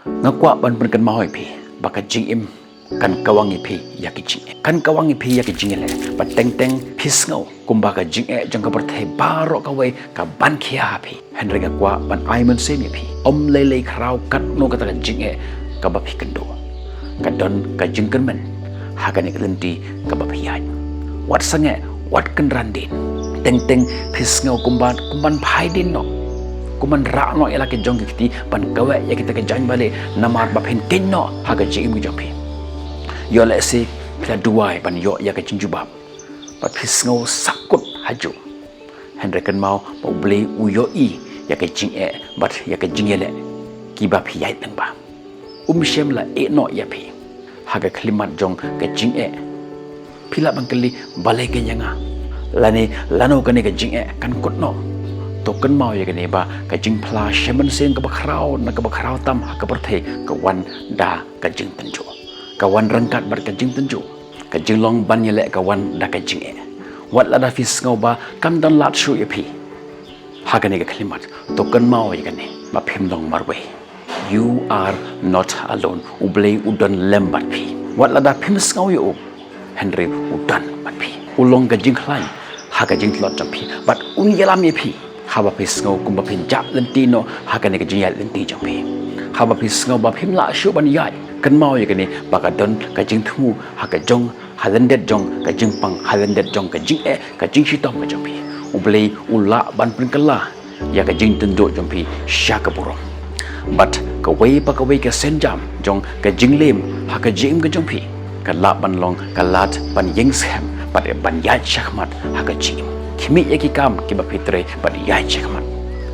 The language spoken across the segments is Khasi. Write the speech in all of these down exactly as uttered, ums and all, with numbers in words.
Nga kwah ban pynkynmaw ïa phi ba ka jingim kan kawang ïa phi ïa ki jingeh, kan kawang ïa phi ïa ki jingeh leh. Ba teng teng phi sngew kumba ka jingeh jong ka pyrthei baroh kawei ka ban khia ha phi. Hynrei nga kwah ban ai mynsiem ïa phi, ym lei lei khraw katno kata ka jingeh kaba phi kynduh, ka don ka jingkyrmen ha kane ka lynti kaba phi ïaid. Wat sangeh, wat kynran dien. Teng teng phi sngew kumba kumban phai dien noh, kumban rah noh ïa la ki jong ki kti ban kaweh ïa kita ki jaiñ balieh namar ba phin kynnoh ha ka jingim ka jong phi. Ïoh lehse phi la duwai ban ïoh ïa ka jingjubab, ba phi sngew sahkut hajuh. Hynrei kynmaw ba U Blei u ïohi ïa ka jingeh bad ïa ka jingeh leh kiba phi ïaid lyngba. Um shym la ïehnoh ïa phi ha ka khyllipmat jong ka jingeh. Phi lah ban kylli, balei keiñ ïa nga? Lane lano kane ka jingeh kan kut noh? To kynmaw ïa kane ba ka jingphla sha mynsiem kaba khraw na kaba khraw tam ha ka pyrthei ka wan da ka jingtynjuh. Ka wan ryngkat bad ka jingtynjuh. Ka jinglong ban ïaleh ka wan da ka jingeh. Wat lada phi sngew ba kam don lad shuh ïa phi ha kane ka khyllipmat, to kynmaw ïa kane ba phim long marwei. You are not alone. U Blei u don lem bad phi. Wat lada phim sngew ïa u, hynrei u don bad phi. U long ka jingkhlaiñ ha ka jingtlot jong phi bad un ïalam ïa phi haba phi sngew kumba phin jah lynti noh ha kane ka jingïaid lynti jong phi. Haba phi sngew ba phim lah shuh ban ïaid, kynmaw ïa kane ba ka don ka jingthmu ha ka jong, ha lyndet jong ka jingpang, ha lyndet jong ka jingeh, ka jingshitom ka jong phi. U Blei u lah ban pynkylla ïa ka jingtynjuh jong phi sha ka burom. Bad kawei pa kawei ka sienjam jong ka jinglem ha ka jingim ka jong phi ka lah ban long ka lad ban ïeng skhem bad ban ïaid shakhmat ha ka jingim. Khmih ïa ki kam kiba phi trei bad ïaid shakhmat.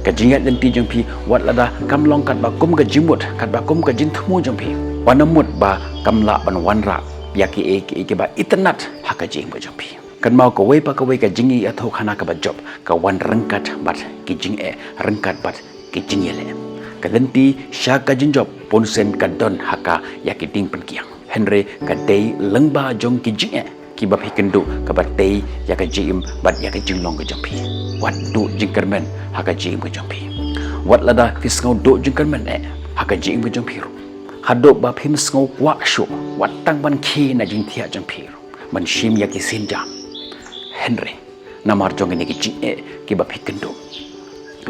Ka jingïaid lynti jong phi wat lada kam long katba kum ka jingmut, katba kum ka jingthmu jong phi, wat nym mut ba kam lah ban wanrah ïa kiei kiei kiba itynnad ha ka jingim ka jong phi. Kynmaw kawei pa kawei ka jingïathuhkhana kaba jop ka wan ryngkat bad ki jingeh, ryngkat bad ki jingïaleh. Ka lynti sha ka jingjop bunsien ka don ha ka ïa ki dieng pynkiang. Hynrei ka dei lyngba jong ki jingeh kiba phi kynduh kaba tei ïa ka jingim bad ïa ka jinglong ka jong phi. Wat duh jingkyrmen ha ka jingim ka jong phi. Wat lada phi sngew duh jingkyrmen eh ha ka jingim ka jong phi ruh, haduh ba phim sngew kwah shuh, wat tang ban khie na jingthiah jong phi ruh ban shim ïa ki sienjam. Hynrei namar jong kine ki jingeh kiba phi kynduh,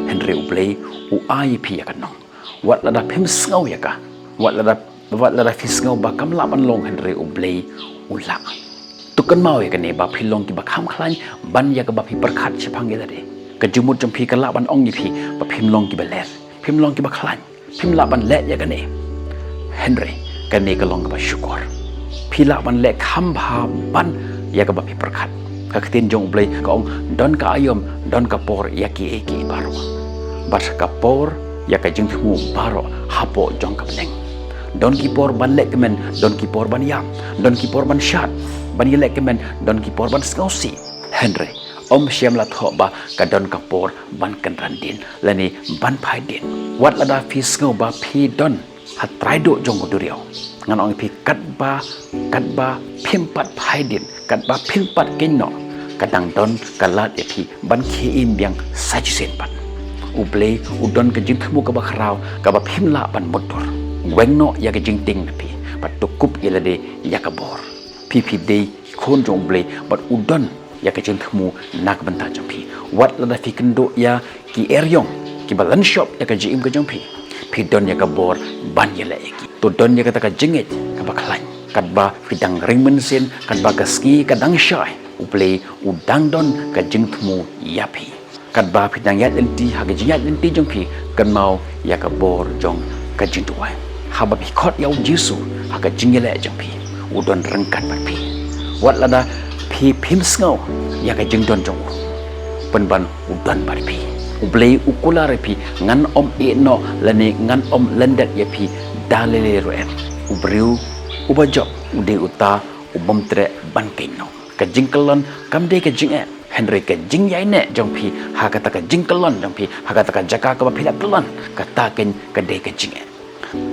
hynrei U Blei u ai ïa phi ïa ka nong. Wat lada phim sngew ïa ka, wat lada, wat lada phi sngew ba kam lah ban long, hynrei U Blei u lah. To kynmaw ïa kane ba phi long kiba kham khlaiñ ban ïa kaba phi pyrkhat shaphang ïa lade. Ka jingmut jong phi ka lah ban ong ïa phi ba phim long kiba ler, phim long kiba khlaiñ, phim lah ban leh ïa kane. Hynrei kane ka long kaba shukor. Phi lah ban leh kham bha ban ïa kaba phi pyrkhat. Ka ktien jong U Blei ka ong, don ka aïom, don ka por ïa kiei kiei baroh. Bad ka por ïa ka jingthmu baroh hapoh jong ka bneng. Don ki por ban leh kmen, don ki por ban ïam, don ki por ban shad, ban ïaleh kmen, don ki por ban sngewsih. Hynrei ym shym la thoh ba ka don ka por ban kynran dien lane ban phai dien. Wat lada phi sngew ba phi don ha trai duh jong u duriaw, ngan ong ïa phi, katba, katba phim pat phai dien, katba phim pat kynnoh, ka dang don ka lad ïa phi ban khie im biang sa shisien pat. U Blei u don ka jingthmu kaba khraw kaba phim lah ban mutdur. Weng noh ïa ka jingtieng na phi bad to kup ïa lade ïa ka bor. Phi phi dei ki khun jong U Blei bad u don ïa ka jingthmu na ka bynta jong phi. Wat lada phi kynduh ïa ki eriong kiba lynshop ïa ka jingim ka jong phi, phi don ïa ka bor ban ïaleh ïa ki. To don ïa kata ka jingngeit kaba khlaiñ. Katba phi dang ring mynsiem, katba ka sngi ka dang shai, U Blei u dang don ka jingthmu ïa phi. Katba phi dang ïaid lynti ha ka jingïaid lynti jong phi, kynmaw ïa ka bor jong ka jingduwai. Haba phi khot ïa U Jisu ha ka jingïaleh jong phi, u don ryngkat bad phi. Wat lada phi phim sngew ïa ka jingdon jong u, pynban u don bad phi. U Blei u kular ïa phi, ngan ym ïehnoh lane ngan ym lyndet ïa phi da lei lei ruh em. U briew uba jop u dei uta u bym treh ban kynnoh. Ka jingkyllon kam dei ka jingeh, hynrei ka jingïaineh jong phi ha kata ka jingkyllon jong phi, ha kata ka jaka kaba phi la kyllon, kata keiñ ka dei ka jingeh.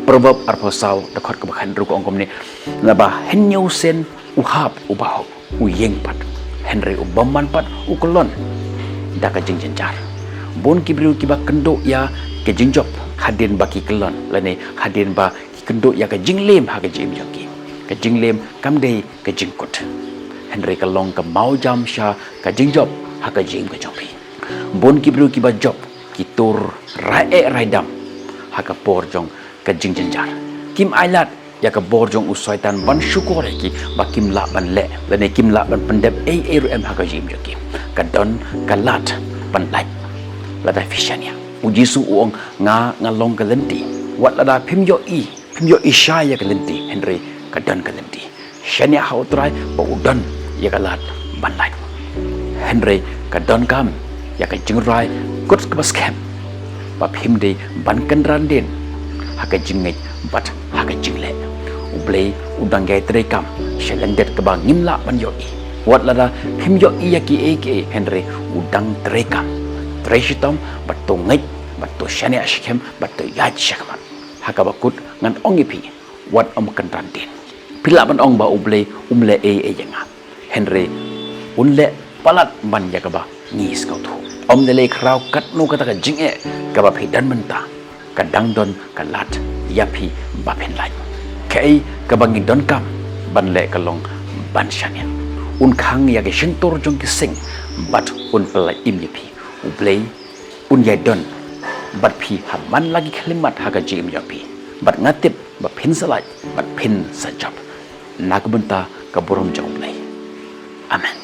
Proverb arphew saw dkhot kaba khathynriew ka ong kumne, naba hynñiew sien u hap uba hok u ïeng pat, hynrei u bym man pat u kyllon da ka jingjynjar. Bun ki briew kiba kynduh ïa ka jingjop hadien ba ki kyllon, lane hadien ba ki kynduh ïa ka jinglem ha ka jingim jong ki. Ka jinglem kam dei ka jingkut, hynrei ka long ka mawjam sha ka jingjop ha ka jingim ka jong phi. Bun ki briew kiba jop ki tur rai eh rai dam ha ka por jong ka jingjynjar. Kim ailad ïa ka bor jong u Soitan ban shukor ïa ki ba kim lah ban leh lane kim lah ban pyndep ei ei ruh em ha ka jingim jong ki. Ka don ka lad ban lait lada phi shaniah. U Jisu u ong, "Nga nga long ka lynti." Wat lada phim ïohi, phim ïohi shai ïa ka lynti, hynrei ka don ka lynti. Shaniah ha U Trai ba u don ïa ka lad ban lait. Hynrei ka donkam ïa ka jingrai kut kaba skhem ba phim dei ban kynran dien ha ka jingngeit bad ha ka jingleh. U Blei u dang ïai treikam sha lyndet kaba ngim lah ban ïohi. Wat lada phim ïohi ïa kiei kiei, hynrei u dang treikam. Trei shitom bad to ngeit bad to shaniah skhem bad to ïaid shakhmat. Ha kaba kut ngan ong ïa phi, wat ym kynran dien. Phi lah ban ong ba U Blei um leh ei ei ïa nga, hynrei un leh palat ban ïa kaba ngi sngewthuh. Ym lei lei khraw katno kata ka jingeh kaba phi don mynta, ka dang don ka lad ïa phi ba phin lait. Kaei kaba ngi donkam ban leh ka long ban shaniah. Un khang ïa ki shyntur jong ki sing bad un pyllait im ïa phi. U Blei un ïai don bad phi ha man la ki khyllipmat ha ka jingim jong phi. Bad nga tip ba phin sa lait bad phin sa jop na ka bynta ka burom jong U Blei. Amen.